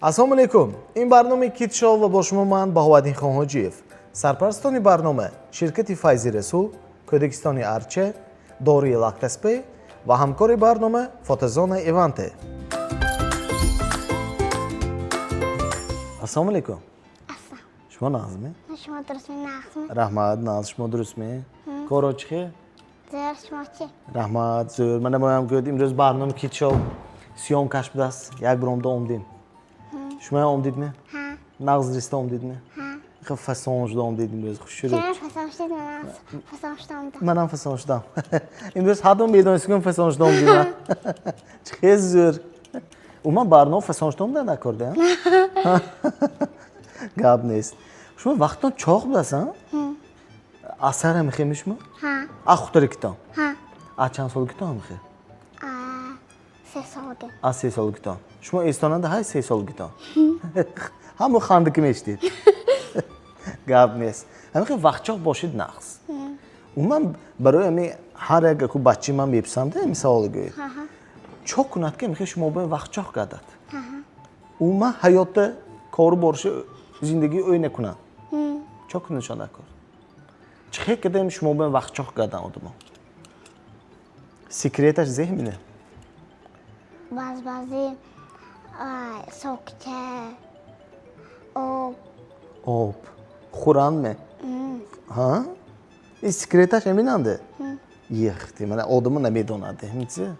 Ассалому алайкум. Ин барномаи Кит Шоу ва бо шумо ман, Баҳоваддин Хонҳоҷиев. Сарпарастони барнома ширкати Файзи Расул, Кӯдакистони Арча, дории Лактаспе ва ҳамкори барнома фотозона Иванте. Ассалому алайкум. Ассалом. Шумо нағзме? Шумо дурустми, нағзми? Раҳмат, нағз. Шумо дурустме? Коро чӣ хел? Зӯр, шумо чӣ? Раҳмат, зӯр. Мана моям гӯяд, имрӯз барномаи Кит Шоу съёмкаш будааст. Як биромда омдем. Шумоям омдидме? Ҳа. Нағз риста омдидме? Ҳа. Хел фасон шуда омдид имрӯз, хушшурӯ. Чера фасон шудед, манам фасон шуда омдам. Манам фасон шудам. Имрӯз ҳардум медонистем, фасон шуда омдем. Чӣ хел зӯр. Умуман барнома фасон шуда омда накарда? Гап нест. Шумо вақтон чоқ будааст, а? Асар ҳам шумо? Ҳа. А хуторикитон? Ҳа. А чанд солагитон ҳам? А 3 солагӣ. А 3 солагитон. Шумо эстонада ҳай 3 солагитон. Ҳамо хандакӣ мешидед. Гап нест. Ҳамин вақтчоқ бошид нағз. Умуман барои ҳами ҳар як аку бачаи ман мепурсам, ҳамин саволо гӯед. Чо кунад, ки ҳамихел шумо бояд вақтчоқ гардад? Умуман ҳаётда кору бориши зиндагии ӯ накунад. Чо кунад дар кор? Чӣ хел кардем шумо бояд вақтчоқ гардан одамо? Секреташ зеҳмине? Баъз баъзе сокча, об. Об. Хӯрандме? Ҳа? Ин секреташ ҳаминанде? Ехти, мана одамо намедонад. Ҳамин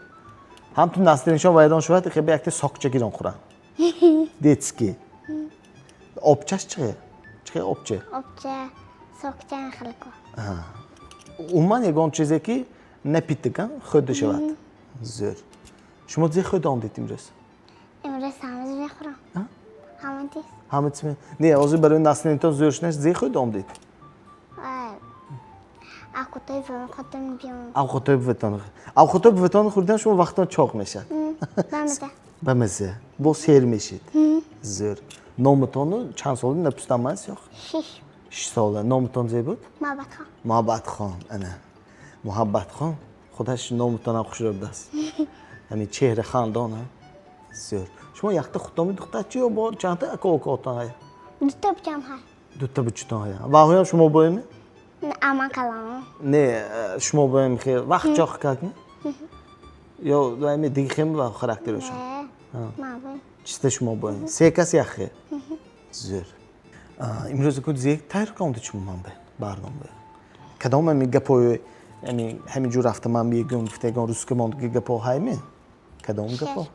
ҳам ту настроениешон вайрон шавад, хебе якта сокча гирон хӯранд. Детский. Обчаш чӣ? Чӣ обча? Обча, сокча хеле ко. Умуман ягон чизе ки напитик, хӯрда шавад. Зӯр. Шумо зе хӯрда омдед имрӯз? Имрӯз ҳама чиз мехӯрам. Ҳама чиз. Ҳама чиз. Не, ҳозир барои настроениетон зӯр шуданаш зе хӯрда омдед? Авқотои хотир биём. Авқотои буватон. Авқотои буватон хӯрдан шумо вақтон чоқ мешавад. Ба маза. Ба маза. Бо сер мешед. Зӯр. Номатонро чанд сола напурсидам ман ёқ? 6. 6 сола. Номатон зе буд? Муҳаббатхон. Муҳаббатхон. Ана. Муҳаббатхон. Худаш номатонам хушрӯ будааст. Ҳамин чеҳра хандон, а? Зӯр. Шумо якта худтоми духтарчи ё бо чандта ака укотон ҳая? Дута бучам ҳай. Дута бучутон ҳая. Ваҳоям шумо боеми? Аман калон. Не, шумо боем хел вақт чоқ кардми? Ё эми диги хем ва характерошон? Не. Ман боем. Чиста шумо боем. Се кас яхе. Зӯр. Имрӯз ку зе тайёр кардед шумо ман бе барнома. Кадом ами гапои ами ҳамин ҷур рафта ман мегӯям гуфта ягон русска мондги гапо ҳайме? Кадом гапо?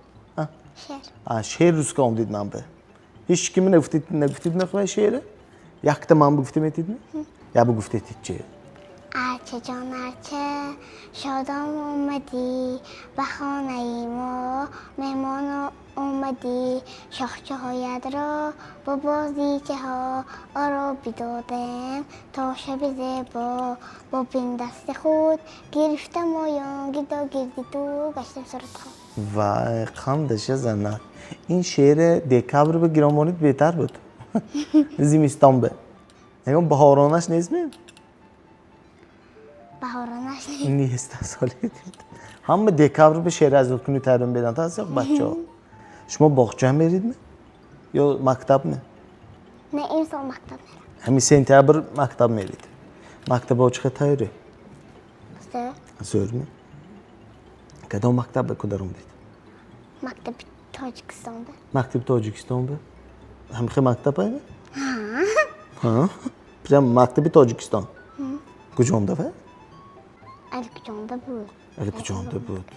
Шеър. А шеър русска омдид ман бе. Ҳеч кими нагуфтид, нагуфтид нахоҳ шеъре? Якта ман бигуфта метидми? Я бигуфтед чи? Арча ҷон, арча, шодом омадӣ, ба хонаи мо меҳмон омадӣ, шохчаҳоятро бо бозичаҳо оро бидодем то шаби зебо, бо бин дасти худ гирифта моён, гирдо гирди ту гаштем суратхон. Вай, қандаша занат. Ин шеъре декабр ба гиромонид беҳтар буд. Зимистон бе. Ягон баҳоронаш нестми? Баҳоронаш нест соли. Ҳама декабр ба шеър аз ёд кунӣ тайёр меданд аст ёқ бачаҳо. Шумо боғча меридми? Ё мактаб ме? Не, имсол мактаб мерам. Ҳамин сентябр мактаб мерид. Мактабо чӣ хел тайёрӣ? Зӯр. Зӯрми? Кадом мактаб ба кудар омдед? Мактаби Тоҷикистонда. Мактаби Тоҷикистон ба? Ҳамин хел мактаб ай? Ҳа. Прям мактаби Тоҷикистон. Куҷонда ва? Али куҷонда буд? Али куҷонда буд?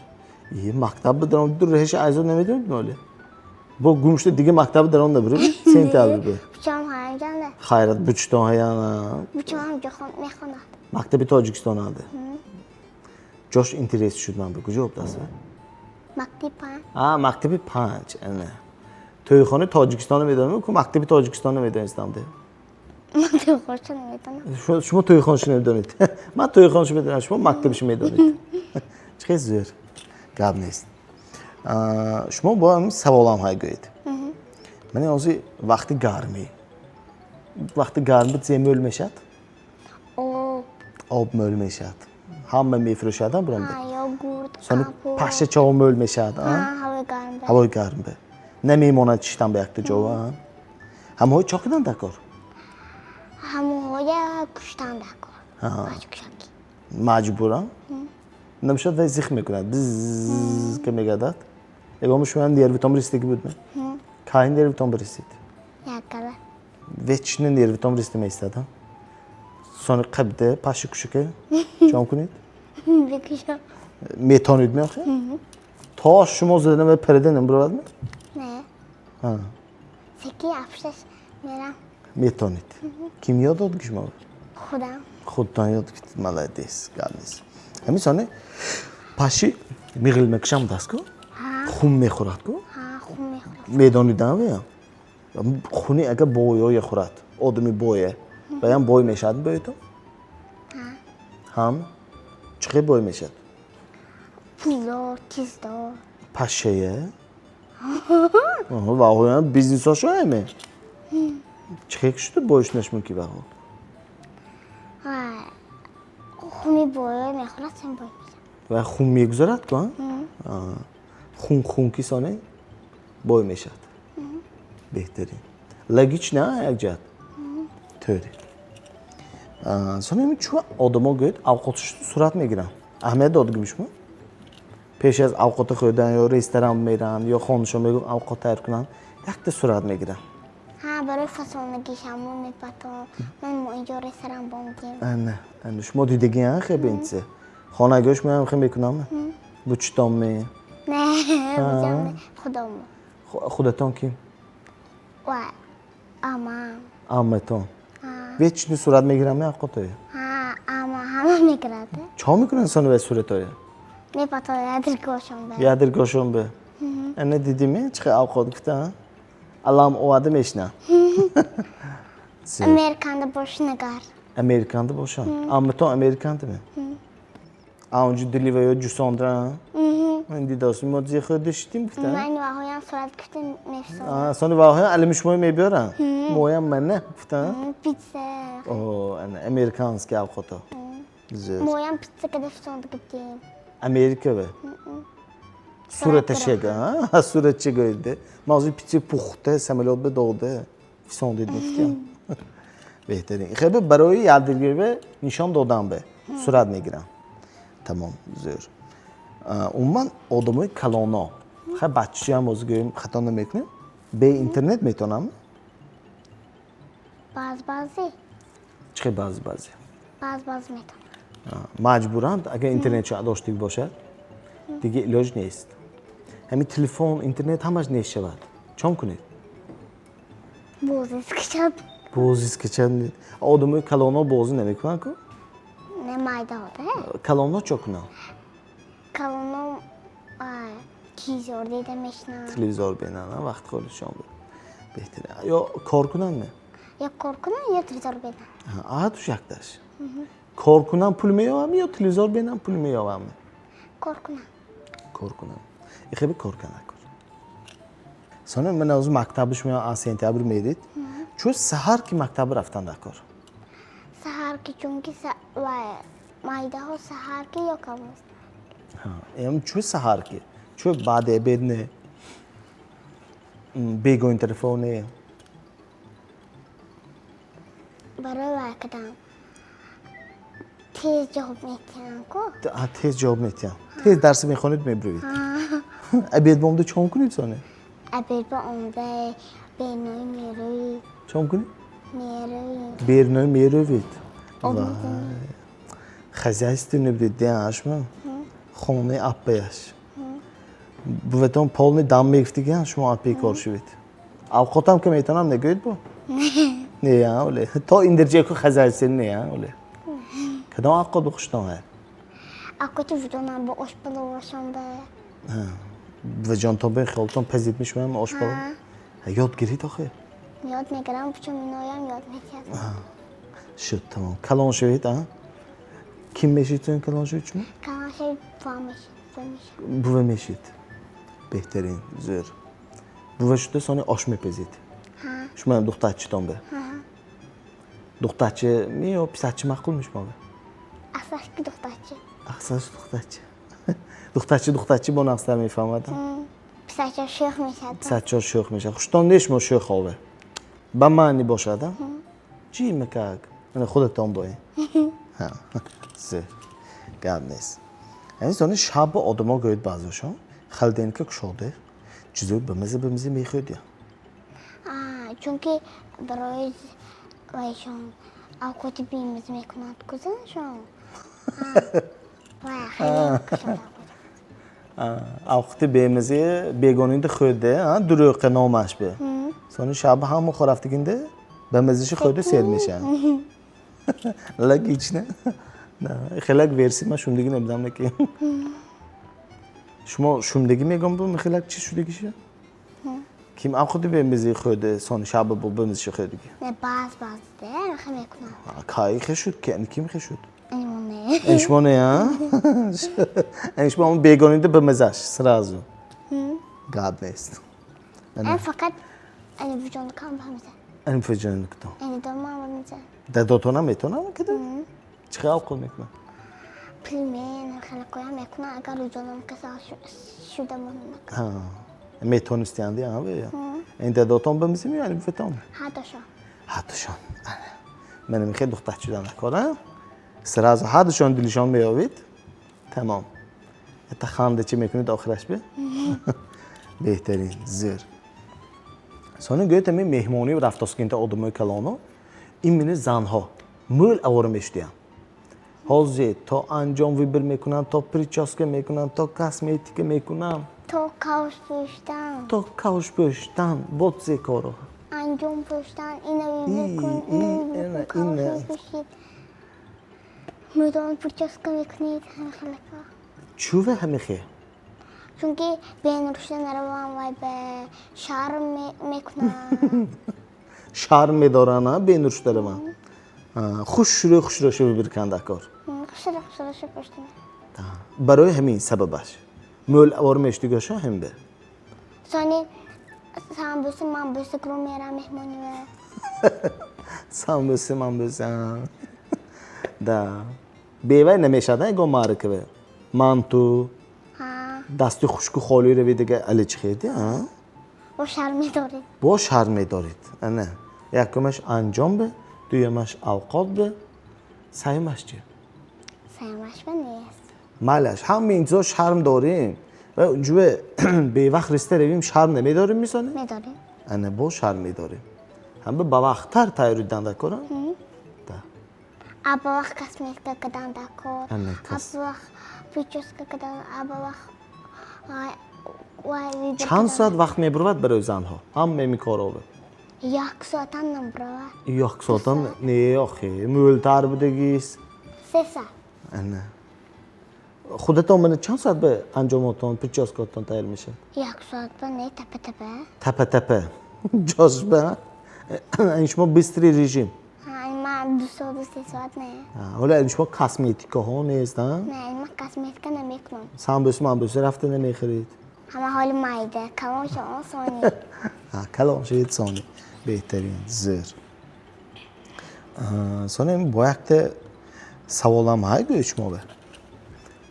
И мактаб даром ду реша айзо намедонед моли? Бо гум шуда дига мактаб даром набуред? Сентябр бу. Бучам ҳаянҷанда. Хайрат бучтон ҳаяна. Бучам ҳам ҷо мехонад. Мактаби Тоҷикистон анде. Ҷош интерес шуд ман ба куҷо обдаст? Мактаби 5. А, мактаби 5. Ана. Тӯйхонаи Тоҷикистонро медонем, ку мактаби Тоҷикистонро медонистам де. Ман тӯйхонаша намедонам. Шумо тӯйхонаша намедонед. Ман тӯйхонаша медонам, шумо мактабиша медонед. Чӣ хел зӯр. Гап нест. Шумо бо ҳамин саволам ҳай гӯед. Ман ҳозир вақти гармӣ. Вақти гармӣ зе мӯл мешавад? Об. Об мӯл мешавад. Ҳама мефурӯшад, биромда. Йогурт, Сони компот. Пашша чоғ мӯл мешавад, а? Ҳавои гарм. Ҳавои гарм. Намемонад чиштан ба якта ҷо, ҳамаҳои чо кидан дар кор? Ҳамоҳоя куштан дар кор. Кушаки. Маҷбурам намешад, вай зих мекунад, бзз ка мегардад. Ягон шумо нервитон бирисидагӣ будме? Кай нервитон бирисид? Яккала. Вечно нервитон бирисида меистад. Сони қабда паши кушака чон кунед? Бикушам. Метонид меохе? То шумо задан ва парида намебаровадме? Не. Секи афшаш мерам. Метонид. Ким ёд дод шумо? Худам. Худтон ёд гирифтед, молодец, гап нест. Ҳамин сони паши миғил мекушам дастку, хун мехӯрад ку? Хун мехӯрад. Медонидам я? Хуни агар боёе хӯрад, одами бое, баям бой мешавад боето? Ҳам? Чӣ хел бой мешавад? Пулдор, чиздор. Пашее? Ваҳоям бизнесошо эме? Чӣ хел шуда бой шудаш мумкин ваҳо? Хуни боё мехӯрад, сен бой мешавад. Ва хун мегузарад ку? Хун хун ки соне бой мешавад. Беҳтарин. Логично, як ҷиҳат. Тӯри. Соне чӯ одамо гӯяд авқотшо сурат мегиранд. Аҳамият додагим шумо? Пеш аз авқота хӯрдан ё ресторан меранд, ё хонашон мегӯ авқот тайёр кунанд, якта сурат мегиранд. Ҳа, барои фасонагишамон мепатон. Ман мо инҷо ресторан бомдем. Ана, ана шумо дидагиан хеб инчи. Хонагиҳо шумо хе мекунам? Бучтон ме? Не, бучам худам. Худатон ким? Ва амам. Аматон. Вечно сурат мегирам авқотое? Ҳа, ама ҳама мегирад. Чо мекунанд сони вай суратое? Мепатон ядиргошон бе. Ядиргошон бе. Ана дидиме чӣ хел авқот гуфта? Алам оварда мешина. Американда бош нагар. Американда бошам. Аматон американда ме? А онҷо дили ва ё ҷусондра? Дидосим мо зи худ шитим гуфта? Ман ваҳоям сурат гуфта мефсонам. Сони ваҳоям алими шумо мебиёранд? Моям мана гуфта? Питса. О, ана американский авқото. Моям питса када фисонда гуфтем. Америка ве? Сураташега, суратча гӯйде. Ман ҳозир питса пухта самолёт бе дода фисондид мегуфтям. Беҳтарин. Хебе барои яддиргирве нишон додам бе сурат мегирам. Тамом, зӯр. Умуман одамои калоно, хай баччиам ҳозир гӯем хато намекунем, бе интернет метавонам? Баъз баъзе. Чӣ хел баъзе баъзе? Баъз баъзе метавонам. Маҷбуранд, агар интернет доштагӣ бошад, дига илоҷ нест. Ҳамин телефон, интернет ҳамаш нест шавад. Чон кунед? Бозӣ скачать. Бозӣ скачать. Одамои калоно бозӣ намекунанд ку? Не, майдаода. Калоно чо кунанд? Калоно телевизор дида мешинанд. Телевизор бинанд, вақт холишон беҳтар. Ё кор кунанд ме? Ё кор кунанд, ё телевизор бинанд. Аҳадуш якташ. Кор кунам пул меёвам ё телевизор бинам пул меёвам? Кор кунам. Кор кунам. Ихеби кор кана кор. Сони ман ҳозир мактабиш меоям, аз сентябр мерид. Чун саҳар ки мактаб рафтан дар кор? Саҳар ки, чунки майдаҳо саҳар ки ё камост. Эм чун саҳар ки? Чун баъди обед не? Бегоҳ телефон не? Барои вай кадам. Тез ҷавоб метиҳам ку? Тез ҷавоб метиҳам. Тез дарс мехонед, мебуред. Обед бомда чон кунед соне? Обед ба омда бернои мерӯед. Чон кунед? Мерӯед. Бернои мерӯед. Хозяйственный будед, деашма? Хонаи аппаяш. Буватон полный дам мегуфтиган, шумо аппаи кор шувед. Авқотам ки метавонам нагӯед бо? Не, оле. То ин дарҷа ку хозяйственный не, оле. Кадом авқот бихуштон ҳай? Авқоти вуҷдонам бо ошпаловашон бе. Ваҷонтон бе хиёлтон пазид мешавам ошпалов? Ёд гирид охе? Ёд мегирам, чун миноям ёд метиҳад. Шуд, тамом. Калон шавед, а? Ким мешид ту калон шавед шумо? Калон шавед бува мешид, бува мешид. Бува мешид. Беҳтарин, зӯр. Бува шуда сони ош мепазид. Шумо духтарчитон бе? Духтарчи ми ё писарчи маъқул мешумо бе? Аслаш ки духтарчи. Аслаш духтарчи. Духтарчи духтарчи бо нақстар мефаҳмад? Писарча шӯх мешавад. Писарчо шӯх мешавад. Хуштон не шумо шӯхове? Ба маъни бошад, а? Чӣ мекак? Мана худатон боин. Зӯр. Гап нест. Яъне сони шаб одамо гӯяд баъзеашон холодильника кушоде, чизои бамаза бамаза мехӯрд. Чунки барои вайшон авқоти бемаза мекунад кузаншон. Вай хеле кушода. Авқоти бемаза бегонинда хӯрде, дурӯқа номаш бе. Сони шаб ҳама хорафтигинда бамазаши хӯрда сер мешаванд. Логично. Хелак версия ман шумдагӣ набудам, лекин. Шумо шумдагӣ мегӯям, бу хелак чиз шудагиша? Ким авқоти бемаза хӯрда, сони шаба бо бамазаши хӯрдагӣ? Не, баъз баъз де хе мекунад. Кай хе шуд? Ким хе шуд? Ин не. Ин шумо не, а? Ин шумо он бегонинда бамазаш сразу. Гап нест. Ин фақат ани вуҷонкам бамаза. Ин фиҷонкто. Ани дома бамаза. Дадотона метонам кида? Чӣ хел авқот мекунад? Пельмен хеле коя мекунад, агар рӯзонам касал шуда монад. Ҳа. Метонистианди, а? Ин дадотон бамаза меяни бифетон? Ҳардошон. Ҳардушон. Мана мехе духтар шудан накора. Сразу ҳардушон дилишон меёвид. Тамом. Это ханда чӣ мекунед охираш бе? Беҳтарин, зӯр. Сони гӯяд, ами меҳмонӣ рафтоскинта одамои калоно, именно занҳо мӯл авора мешудиянд. Ҳозир то анҷом выбор мекунанд, то прическа мекунанд, то косметика мекунанд, То кавш пӯштан. То кавш пӯштан, бо зе коро. Анҷом пӯштан, ина И, мекун, и, ина ина, кавш ина. мепӯшид. Мӯдон прическа мекунед, ҳама хелака. Чуве ҳамихе? Чунки бенуршуда наравам, вай ба шарм мекунад. Шарм медоранд, а, бенур шуда раванд. Хушрӯ хушрӯ выбор канда кор. Хушра хушра пӯштан. Барои ҳамин сабабаш. Мӯл авор мешудигаша ҳамбе. Сони самбуса мамбуса кру мерам меҳмонӣ ва. Самбуса мамбуса. Да. Бевай намешад, ягон маъракаве. Манту, Ҳа, дасти хушку холӣ рави дига али чӣ хеди, а? Бо шарм медоред. Бо шарм медоред. Ана. Якумаш анҷом бе, дуюмаш авқот бе, сеюмаш чӣ? Сеюмаш ба нест. Майлаш, ҳама интизор шарм дорем. Ва унҷуве бевақт риста равим, шарм намедорем мисоне? Медорем. Ана бо шарм медорем. Ҳама ба вақттар тайёрӣ данда кора? Да. А ба вақт косметика кадан дакор. Ана, А кас. ба вақт прическа кадан, а ба вақт вай выбор Чанд кадан. соат вақт мебурад барои занҳо? Ҳама ин корове. Як соатам набурад. Як соатам не, охи, мӯлтар будагист. 3 соат. Ана. Худатон мана чанд соат ба анҷомотон, прическаотон тайёр мешавад? Як соат ба не, тапа тапа. Тапа тапа. Ҷош ба? Ин шумо быстрый режим. Ҳа, ин ман 2 соату 3 соат не. Ҳола ин шумо косметикаҳо нест, а? Не, ин ман косметика намекунам. Самбуса мамбуса рафта намехӯред. Ҳама ҳоли майда, калон шавон сони. Ҳа, калон шавед сони. Беҳтарин, зӯр. Сони бо якта саволам ҳай гӯед шумо бе.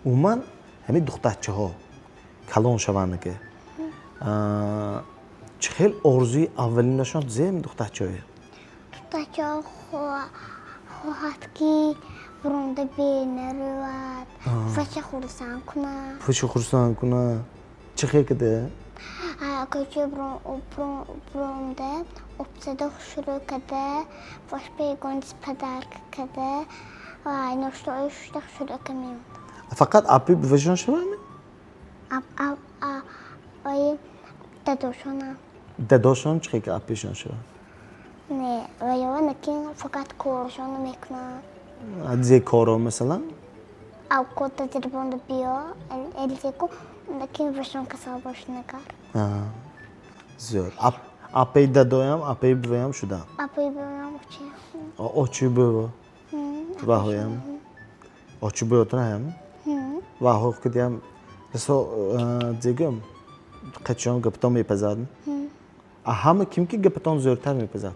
Умуман ҳамин духтарчаҳо калон шаванд ки чӣ хел орзуи аввалинашон зем духтарчаҳое? Духтарчаҳо хоҳад ки буронда бенаравад, фаша хурсанд кунад. Пӯши хурсанд кунад. Чӣ хел кида? Кӯча буронда обсада хушрӯ када, бош бегонис подарка када ва ноштои шушта хушрӯ ка мемонд. Фақат апи бувашон шавами? Ай дадошонам. Дадошон чӣ хел ки апишон шавад? Не, ва ёва накин фақат коршоно мекунад. Зе коро масалан? Авқота зирбонда биё, элзеку накин вашон касал бош нагар. Зӯр. Апаи дадоям, апаи буваям шудам. Апаи бувам очи. Очи бува. Ваҳоям. Очи буватон ҳам? Ваҳо кидиям расо зегум қачон гапатон мепазад? А ҳама ким ки гапатон зӯртар мепазад?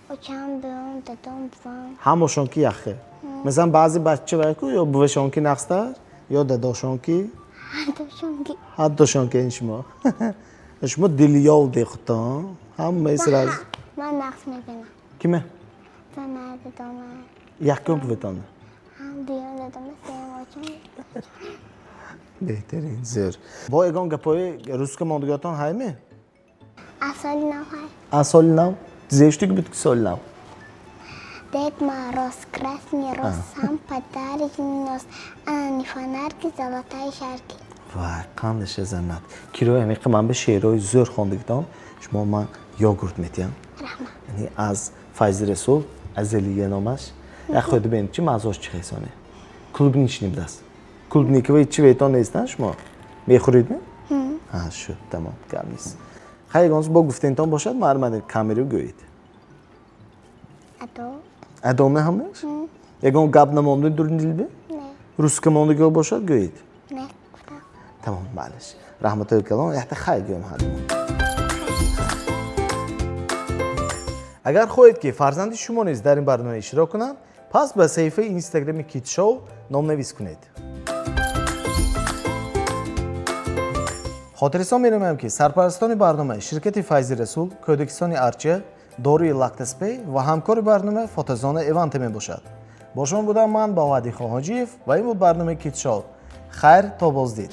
Очам, бувам, дадом, бувам. Ҳамошон ки яхе. Масалан, баъзе бача вайку ё бувашон ки нақстар, ё дадошон ки. Ҳардушонки. Ҳардушон ки ин шумо. Шумо дилёв дехутон. Ҳамаи сразу. Ман нақс мебинам. Киме? Ман дадома. Якум бувитона. Ҳам дуюм дадома, сеюм очам. Беҳтарин, зӯр. Бо ягон гапҳои русска мондагиётон ҳайме? Аз соли нав ҳай. Аз соли нав? Зештуги буд ки соли нав? Дед Мороз, красный роз, сам подарит нос, а не фонарки, золотая шарки. Вай, қандаша занат. Кироя ҳамиқа ман ба шеърҳои зӯр хондагитон, шумо ман йогурт метиҳам. Раҳмат. Яъне аз Файзи Расул, Азалия номаш. Як хӯрда бинед, чи маззош чи хесоне. Клубничный будааст. Клубниковый чи ветон нестан шумо? Мехӯред ми? Ҳа, шуд, тамом, гап нест. Хай, ягон бо гуфтентон бошад, мармад камеру гӯед. Адо? Адоме ҳамаш? Ягон гап намонда дур дилбе? Не. Русска мондагиҳо бошад, гӯед. Не, гуфтам. Тамом, балеш. Раҳматои калон, якта хай гӯем ҳардумон. Агар хоҳед, ки фарзанди шумо низ дар ин барнома иштирок кунад, пас ба саҳифаи инстаграми Кидшоу номнавис кунед. Хотиррасон менамоям, ки сарпарастони барнома ширкати Файзи Расул, Кӯдакистони Арча, доруи Лактаспей ва ҳамкори барнома фотозона Эванте мебошад. Бо шумо будам ман, Баҳоаддин Хоҳоҷиев, ва ин буд барномаи Кидшоу. Хайр, то боздид.